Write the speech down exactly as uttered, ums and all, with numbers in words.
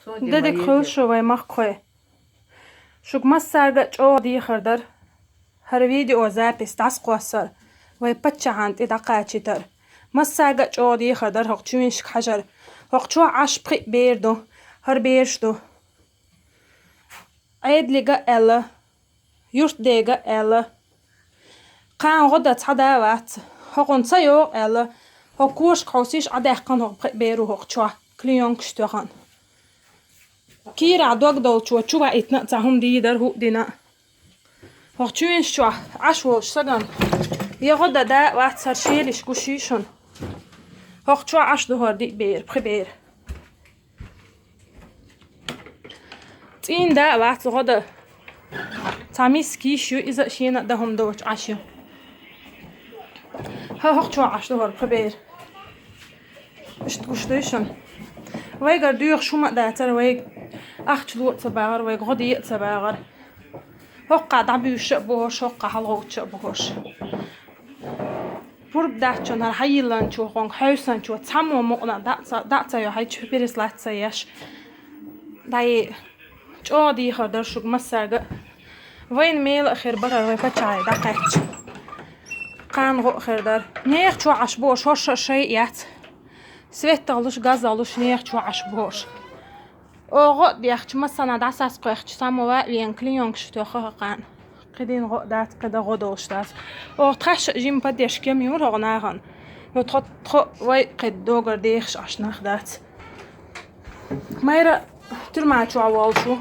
Дадик хуьлуш вай махкхой. Шуга массарга а чӀогӀа дехар дар хӀара видеозапись дӀасакхоссар, вай паччахьан тӀе дӀакхачийтар. Массарга а чӀогӀа дехар дар хӀокху чуьнашка хьажар. ХӀокху чохь Ӏаш пхиъ бер ду, хӀара бераш ду. Ӏедалга а аьлла, юьртдега а аьлла, кхана гӀо дан цхьа да а вац, хӀокхунна ца йогӀу аьлла, хӀокху кошка хьовсийша Ӏадаьккхина хӀокху пхиъ беро хӀокху чохь, клеёнкаш тоьхна. Кийрахь дог долчо чу ваийтина а цхьа хӀума дийр дара хӀуъа дина а. ХӀокху чуьнаш чохь Ӏаш волчу стагана я гӀо дан да а вац, хӀара шелаш гуш йий шуна. ХӀокху чохь Ӏаш ду хӀара диъ бер, пхи бер. ЦӀийна да а вац гӀо дан. Цхьа миска йиш ю, иза а шена а дан хӀума доцуш Ӏаш ю. ХӀа, хӀокху чохь Ӏаш ду хӀара пхи бер. Иштта гуш дуй шуна. Вайгара доьхуш хӀума а дацара, вайга ахча ло а ца багӀара, вайга гӀо де а ца багӀара. ХӀокхахь дӀабуьйша а бу хӀорш, хӀокхахь хьалагӀовттуш а бу хӀорш. Пурба дац шуна хӀара хьайилланчо, хӀокхунга хьовсанчо, цхьаммо мукъана дӀа а ца, дӀа а ца йо хьайчу, переслать ца еш. ДӀа чӀогӀа дехар дара шуьга массаьрга а. Вайна мела а хир бара вай паччахье дӀакхаьчча. Кхана гӀо а хир дара. Нехан чохь Ӏаш бохуш хӀорш а шай а яц. Свет а луш, газ а луш, нехан чохь Ӏаш бохуш. Оха гӀо а дехча, массанхьа дӀасаскхоьхча, цхьаммо ван а веана, клеёнкаш тоьхна хӀокхана. КхидӀа гӀо а дац, кхидӀа гӀо долуш дац. Оха тхаьш а жима поддержка ма ю хӀокху нахана. Ну, тхо, тхо вай кхидӀа догара дехаш Ӏаш нах дац. Майра тюрьма чохь волуш ву.